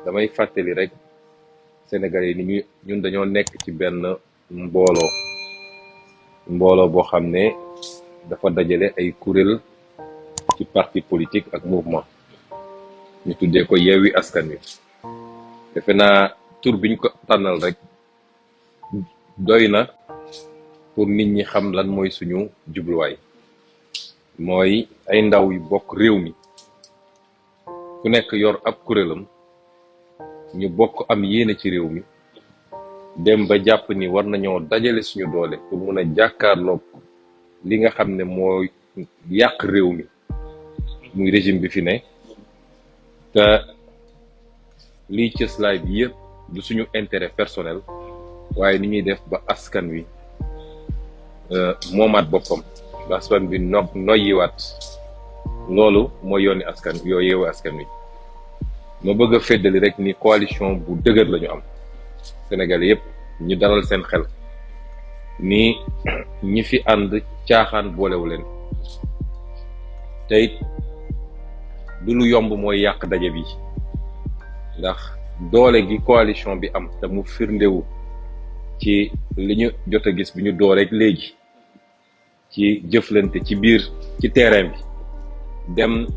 damay fàttali rek Sénégalais yi ni ñun dañoo nekk ci benn mbooloo boo xam ne dafa dajale ay kuréel ci parti politique ak mouvement ñu tuddee ko Yewwi Askan Wi. defe naa tur biñ ko tànnal rek doy na pour nit ñi xam lan mooy suñu jubluwaay, mooy ay ndaw yu bokk réew mi ku nekk yor ab kuréelam, ñu bokk am yéene ci réew mi, dem ba jàpp ni war nañoo dajale suñu doole pour mun a jàkkaarloog li nga xam ne mooy yàq réew mi muy régime bi fi ne. te liy cëslaay bi yëpp du suñu intérêt personnel, waaye ni ñuy def ba askan wi moomaat boppam, ba askan bi noyyiwaat. loolu mooy yooni askan Yewwi Askan Wi. ma bëgg a feddali rek ni coalition bu dëgër lañu am. Sénégalais yëpp ñu dalal seen xel ni ñi fi ànd caaxaan boolewu leen, te it du lu yomb mooy yàq daje bi, ndax doole gi coalition bi am te mu firndewu ci li ñu jot a gis bi ñu door rek léegi ci jëflante ci biir ci terrain bi, dem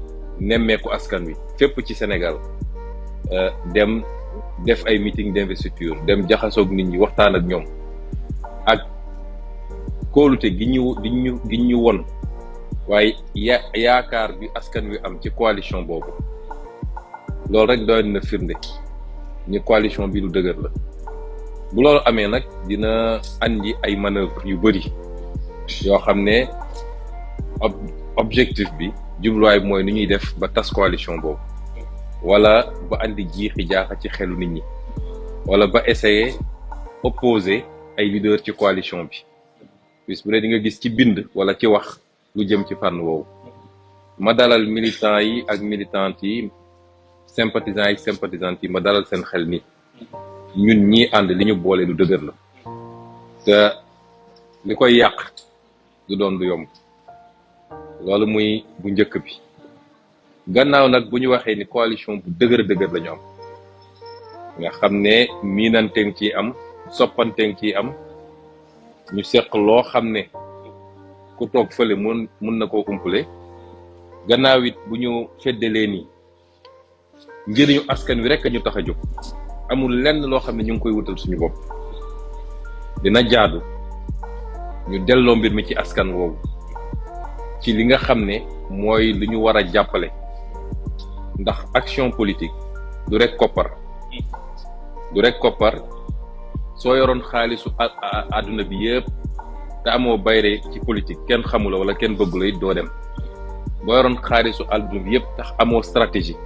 nemmeeku askan wi fépp ci Sénégal, dem def ay meeting d'investiture, dem jaxasoog nit ñi waxtaan ak ñoom, ak kóolute gi ñu won, waaye yaakaar bi askan wi am ci coalition boobu. loolu rek doy na firnde ni coalition bi lu dëgër la. bu loolu amee nag dina andi ay manœuvre yu bari yoo xam ne objectif bi, jubluwaay bi mooy nu ñuy def ba tas coalition boobu, wala ba andi jiixi jaaxa ci xelu nit ñi, wala ba essayer opposer ay leader ci coalition bi. bis bu ne di nga gis ci bind wala ci wax lu jëm ci fànn woowu. ma dalal militants yi ak militantes yi, sympathisants yi sympathisantes yi, ma dalal seen xel ni ñun ñii ànd li ñu boole lu dëgër la, te li koy yàq du doon du yomb. loolu muy bu njëkk bi. gannaaw nag bu ñu waxee ni coalition bu dëgër la ñu am, nga xam ne miinanteeng ciy am, soppanteeng ciy am, ñu seq loo xam ne ku toog fële mun na koo umpule. gannaaw it bu ñu feddalee ni njëriñu askan wi rek ñu tax a jóg, amul lenn loo xam ne ñu ngi koy wutal suñu bopp, dina jaadu ñu delloo mbir mi ci askan woowu, ci li nga xam ne mooy li ñu war a jàppale. ndax action politique du rek koppar. soo yoroon xaalisu àdduna bi yëpp te amoo bayre ci politique, kenn xamula wala kenn bëggula it doo dem. boo yoroon xaalisu àdduna bi yëpp tax amoo stratégie,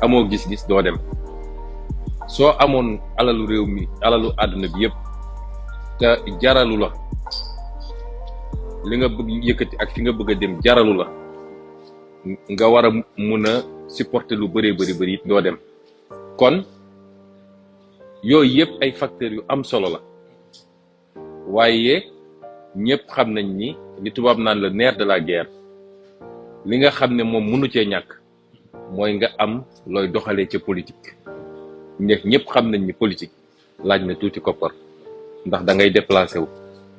amoo gis-gis, doo dem. soo amoon alalu réew mi, alalu àdduna bi yëpp te jaralu la li nga bëgg yëkkati ak fi nga bëgg a dem, jaralu la nga war a mun a supporter lu bëree bëri it doo dem. kon yooyu yëpp ay facteurs yu am solo la, waaye ñëpp xam nañ ni li tubaab naan le nerf de la guerre, li nga xam ne moom mënu cee ñàkk mooy nga am looy doxalee ca politique. ñëpp xam nañ ni politique laaj na tuuti koppar, ndax da ngay déplacé wu,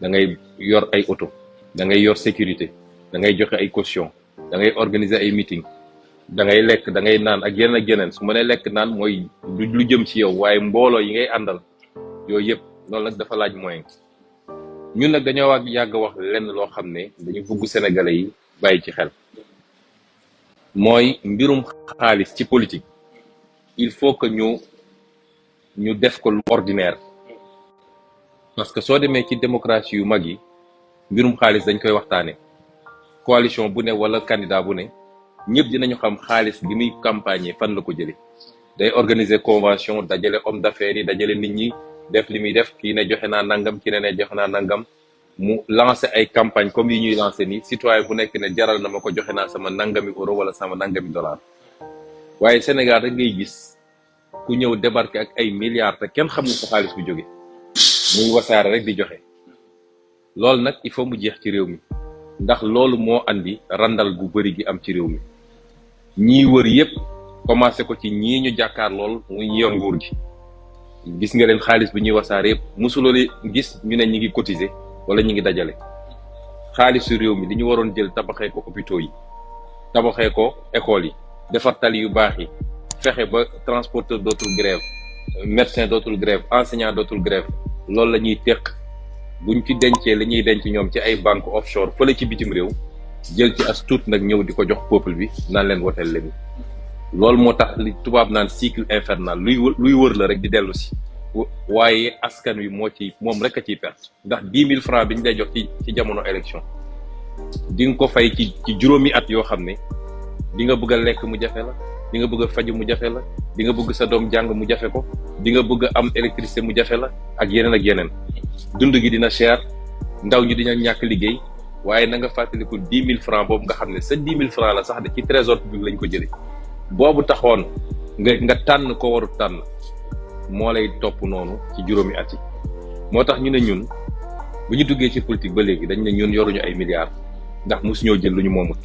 da ngay yor ay oto, da ngay yor sécurité, da ngay joxe ay caution, da ngay organiser ay meeting, da ngay lekk, da ngay naan ak yeneen su ma nee lekk naan mooy lu jëm ci yow, waaye mbooloo yi ngay àndal, yooyu yëpp loolu nag dafa laaj moyen. ñun nag dañoo yàgg wax lenn loo xam ne dañu bëgg Sénégalais yi bàyyi ci xel, mooy mbirum xaalis ci politique. il faut que ñu def ko lu ordinaire, parce que soo demee ci démocratie yu mag yi mbirum xaalis dañ koy waxtaane. coalition bu ne wala candidat bu ne ñëpp dinañu xam xaalis bi muy campagne fan la ko jële. day organiser convention, dajale homme d'affaires yi, dajale nit ñi, def li muy def, kii ne joxe naa nangam, kii ne joxe naa nangam, mu lancer ay campagne comme yi ñuy lancer nii. citoyen bu nekk ne jaral na ma ko, joxe naa sama nangami euro wala sama nangami dollar. waaye Sénégal rek ngay gis ku ñëw débarquer ak ay milliards te kenn xamul fa xaalis bu jóge, muy wasaare rek di joxe. loolu nag il faut mu jeex ci réew mi, ndax loolu moo andi randal gu bëri gi am ci réew mi. ñii wër yëpp commencé ko ci ñii ñu jàkkaar lool muy yor nguur gi gis nga leen xaalis bi ñuy wasaare yëpp mosuloo leen gis ñu ne ñi ngi cotiser wala ñi ngi dajale xaalisu réew mi li ñu waroon jël tabaxee ko hôpitaux yi tabaxee ko écoles yi defar tali yu baax yi fexe ba transporteur dootul grève médecin dootul grève enseignant dootul grève loolu la ñuy teq buñ ci dencee li ñuy denc ñoom ci ay banque offshore fële ci bitim réew jël ci as tuut nag ñëw di ko jox peuple bi naan leen woteel leen loolu moo tax li tubaab naan cycle infernal luy wër la rek di dellu si waaye askan wi moom rek a ciy perte ndax 10 000 francs bi ñu lay jox ci jamono élection di nga ko fay ci juróomi at yoo xam ne di nga bëgg a lekk mu jafe la di nga bëgg a faju mu jafe la di nga bëgg sa doom jàng mu jafe ko di nga bëgg a am électricité mu jafe la ak yeneen dund gi dina cher ndaw ñi dina ñàkk liggéey waaye na nga fàttaliku 10 000 francs boobu nga xam ne sa 10 000 francs la sax de ci trésor public lañ ko jëlee boobu taxoon nga tànn ko waru tànn moo lay topp noonu ci juróomi at yi moo tax ñu ne ñun bu ñu duggee ci politique ba léegi dañ ne ñun yoruñu ay milliards ndax mosuñoo jël lu ñu moomut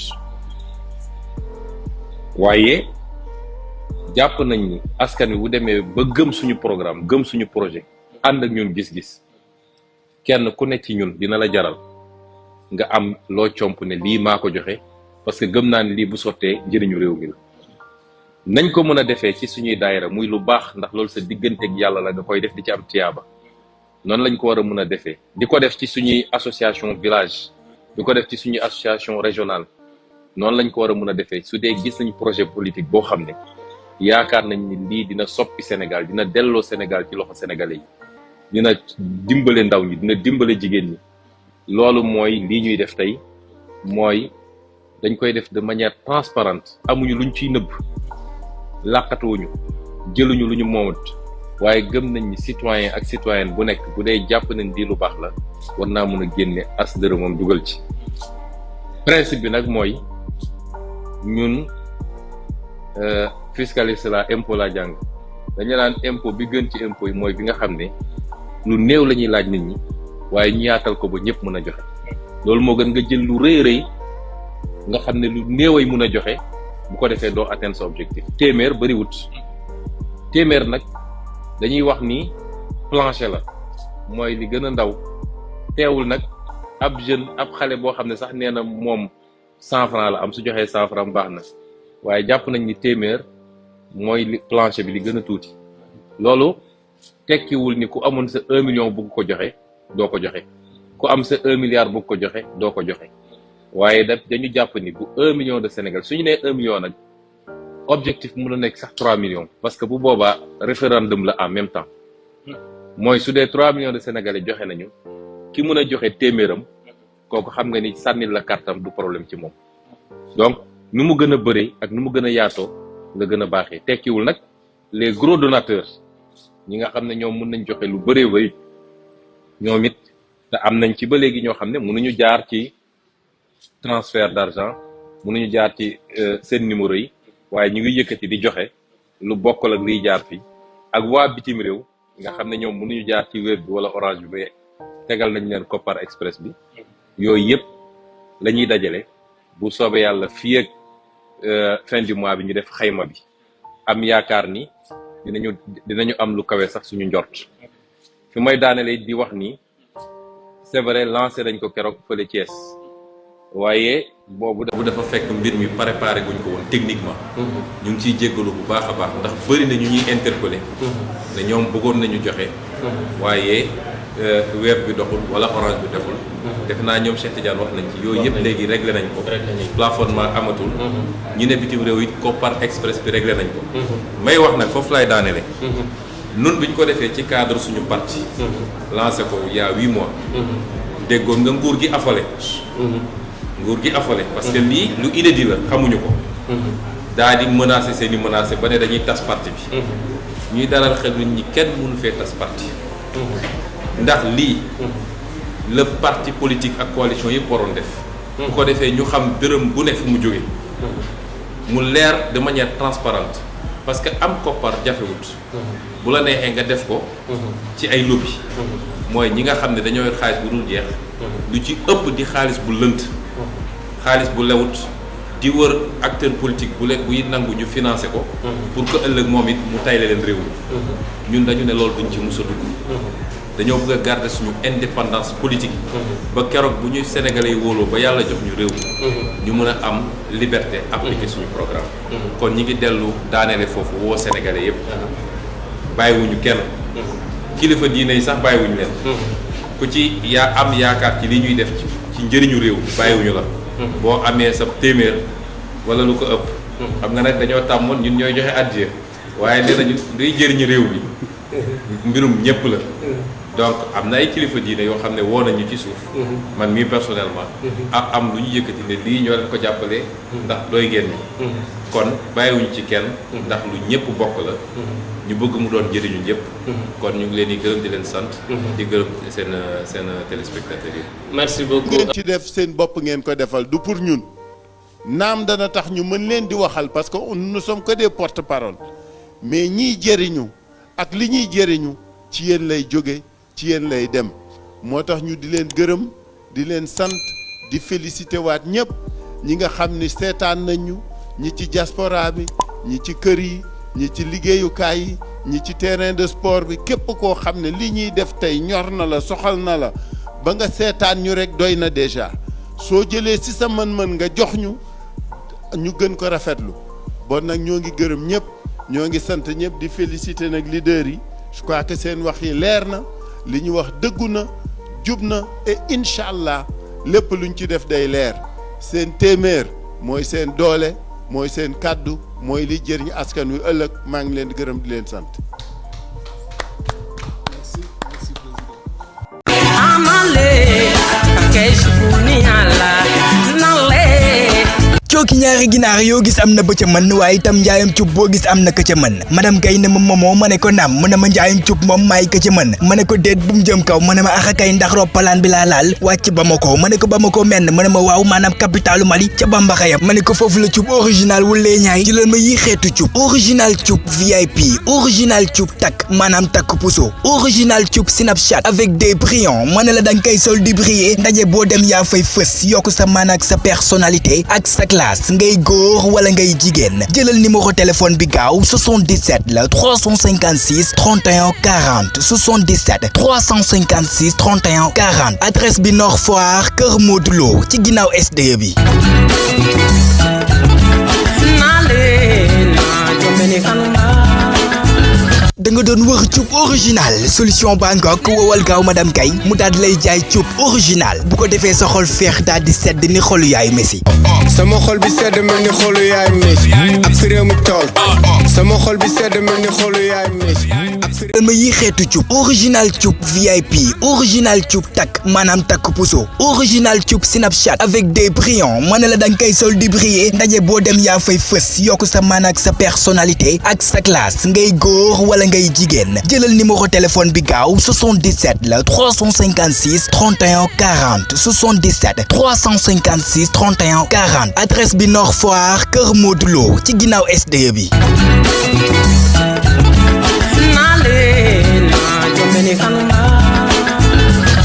waaye jàpp nañ ni askan wi bu demee ba gëm suñu programme gëm suñu projet ànd ak ñun gis-gis kenn ku ne ci ñun dina la jaral nga am loo comp ne lii maa ko joxe parce que gëm naa ne lii bu sottee njëriñu réew mi la nañ ko mën a defee ci suñuy daayira muy lu baax ndax loolu sa digganteeg yàlla la nga koy def di ci am tiyaaba noonu lañ ko war a mën a defee di ko def ci suñuy association village di ko def ci suñuy association régionale noonu lañ ko war a mën a defee su dee gis nañ projet politique boo xam ne yaakaar nañ ni lii dina soppi Sénégal dina delloo Sénégal ci loxo sénégalais yi dina dimbale ndaw ñi dina dimbale jigéen ñi loolu mooy lii ñuy def tey mooy dañ koy def de manière transparente amuñu luñ ciy nëbb làqatuwuñu jëluñu lu ñu moomut waaye gëm nañ ni citoyen ak citoyenne bu nekk bu dee jàpp nañ di lu baax la war naa mën a génne as dërëmam dugal ci principe bi nag mooy ñun fiscaliste la impôt la jàng dañu naan impôt bi gën ci impôt yi mooy bi nga xam ne lu néew la ñuy laaj nit ñi waaye ñu yaatal ko ba ñëpp mën a joxe loolu moo gën nga jël lu rëy nga xam ne lu néeway mën a joxe bu ko defee doo atteindre sa objectif téeméer bariwut téeméer nag dañuy wax ni plancher la mooy li gën a ndaw teewul nag ab jeune ab xale boo xam ne sax nee na moom 100 francs la am su joxee 100 francs baax na waaye jàpp nañ ni téeméer mooy li plancher bi li gën a tuuti loolu tekkiwul ni ku amoon sa 1 million bëgg ko joxe doo ko joxe ku am sa 1 milliard bëgg ko joxe doo ko joxe waaye dañu jàpp ni bu 1 million de Sénégal suñu nee 1 million nag objectif mën a nekk sax 3 millions parce que bu boobaa référendum la en même temps mooy su dee 3 millions de Sénégalais joxe nañu ki mën a joxe téeméeram kooku xam nga ni sànnil la kartam du problème ci moom donc nu mu gën a bëree ak nu mu gën a yaatoo la gën a baaxee tekkiwul nag les gros donateurs ñi nga xam ne ñoom mën nañ joxe lu bëree bëri ñoom it te am nañ ci ba léegi ñoo xam ne mënuñu jaar ci transfert d'argent mënuñu jaar ci seen numéro yi waaye ñu ngi yëkkati di joxe lu bokkal ak liy jaar fii ak waa bitim réew nga xam ne ñoom mënuñu jaar ci Wave bi wala Orange bi tegal nañ leen Kopar Express bi yooyu yëpp la ñuy dajale bu soobee yàlla fii ak fin du mois bi ñu def xayma bi am yaakaar ni dinañu am lu kawe sax suñu njort fi may daanele di wax ni c'est vrai lancé dañ ko keroog fële Thiès waaye boobu dafa fekk mbir mi préparé guñ ko woon techniquement ñu ngi ciy jéggalu bu baax a baax ndax bëri na ñu ñuy interpellé ne ñoom bëggoon nañu joxe waaye Wave bi doxul wala Orange bi doxul def naa ñoom Cheikh Tidiane wax nañ ci yooyu yëpp léegi réglé nañ ko plafonnement amatul ñu ne bitim réew it Kopar Express bi réglé nañ ko may wax nag foofu laay daanele nun biñ ko defee ci cadre suñu parti lancé ko il y a 8 mois déggoon nga nguur gi affolé parce que lii lu inédit la xamuñu ko daa di menacé seen i menacé ba ne dañuy tas parti bi ñuy dalal xel nit ñi kenn mënu fee tas parti ndax lii le parti politique ak coalition yëpp waroon def bu ko defee ñu xam dërëm bu ne fu mu jóge mu leer de manière transparente parce que am koppar jafewut bu la neexee nga def ko ci ay lobby mooy ñi nga xam ne dañoo yor xaalis bu dul jeex lu ci ëpp di xaalis bu lënt xaalis bu lewut di wër acteur politique buy nangu ñu financé ko pour que ëllëg moom it mu tayle leen réew mi ñun dañu ne loolu duñ ci mus a dugg dañoo bëgg a garder suñu indépendance politique ba keroog bu ñuy sénégalais yi wóoloo ba yàlla jox ñu réew mi ñu mën a am liberté appliquer suñu programme kon ñi ngi dellu daaneele foofu woo sénégalais yëpp bàyyiwuñu kenn kilifa diine yi sax bàyyiwuñu leen ku ci am yaakaar ci li ñuy def ci njëriñu réew bàyyiwuñu la boo amee sa téeméer wala lu ko ëpp xam nga nag dañoo tàmmoon ñun ñooy joxe addiya waaye nee nañu luy jëriñu réew mi mbirum ñëpp la donc am na ay kilifa diine yoo xam ne woo nañu ci suuf man mii personnellement am lu ñu yëkkati ne lii ñoo leen ko jàppalee ndax doy ngeen ñi kon bàyyiwuñu ci kenn ndax lu ñëpp bokk la ñu bëgg mu doon jëriñu ñëpp kon ñu ngi leen di gërëm di leen sant di gërëm seen téléspectateurs yi merci beaucoup ngeen ci def seen bopp ngeen ko defal du pour ñun naam dana tax ñu mën leen di waxal parce que nous ne sommes que des porte-parole mais ñiy jëriñu ak li ñuy jëriñu ci yéen lay jóge ci yéen lay dem moo tax ñu di leen gërëm di leen sant di félicité waat ñëpp ñi nga xam ni seetaan nañu ñi ci diaspora bi ñi ci kër yi ñi ci liggéeyukaay yi ñi ci terrain de sport bi képp koo xam ne li ñuy def tey ñor na la soxal na la ba nga seetaan ñu rek doy na déjà soo jëlee ci sa mën-mën nga jox ñu gën ko rafetlu bon nag ñoo ngi gërëm ñëpp ñoo ngi sant ñëpp di féliciter nag leader yi je crois que seen wax yi leer na li ñu wax dëggu na jub na et incha allah lépp luñ ci def day leer seen téeméer mooy seen doole mooy seen kàddu mooy li jëriñ askan wi ëllëg maa ngi leen di gërëm di leen sant. cooki ñaari ginaar yoo gis am na ba ca mën waaye itam njaayam cub boo gis am na ka ca mën madame Gaye ne ma moomoo ma ne ko naam mu ne ma njaayam cub moom maay ka ca mën ma ne ko déet bu mu jëm kaw ma ne ma axa kay ndax roppalaan bi laa laal wàcc Bamako ma ne ko Bamako menn ma ne ma waaw maanaam capitalu Mali ca Bambaxaya ma ne ko foofu la cub original wulee ñaay ci leen ma yi xeetu cub original cub VIP original cub takk maanaam takk puso original cub Snapchat avec des brillants ma ne la danga koy sol di briller ndaje boo dem yaa fay fës yokk sa man ak sa personnalité ak sa ngay góor wala ngay jigéen jëlal numéro téléphone bi gaaw 77 la 356 31 40 77 356 31 40 adresse bi Nord Foire Kër Modou Lo ci ginnaaw SDE bi. da nga doon wër cub original solution Bangkok wowal gaaw madame Gaye mu daal di lay jaay cub original bu ko defee sa xol feex daal di sedd ni xolu yaay Messi. sama xol bi sedd mel ni xolu yaay Messi ak fi réew mi toll sama xol bi sedd mel ni xolu yaay Messi ak fi ma yi xeetu cub original cub VIP original cub takk maanaam takk puso original cub Snapchat avec des brillants ma ne la danga koy sol di briller ndaje boo dem yaa fay fës yokk sa man ak sa personnalité ak sa classe ngay góor wala ngay jigéen jëlal numéro téléphone bi gaaw 77 la 356 31 40 77 356 31 40 adresse bi Nord Foire Kër Modou Lo ci ginnaaw SDE bi.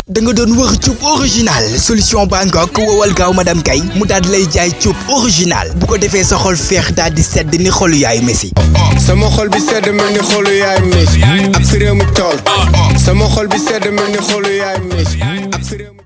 da nga doon wër cub original solution Bangkok wowal gaaw madame Gaye mu daal di lay jaay cub original bu ko defee sa xol feex daal di sedd ni xolu yaay Messi. sama xol bi sedd mel ni xolu yaay Messi ak fi réew mi toll sama xol bi sedd mel ni xolu yaay Messi ak fi réew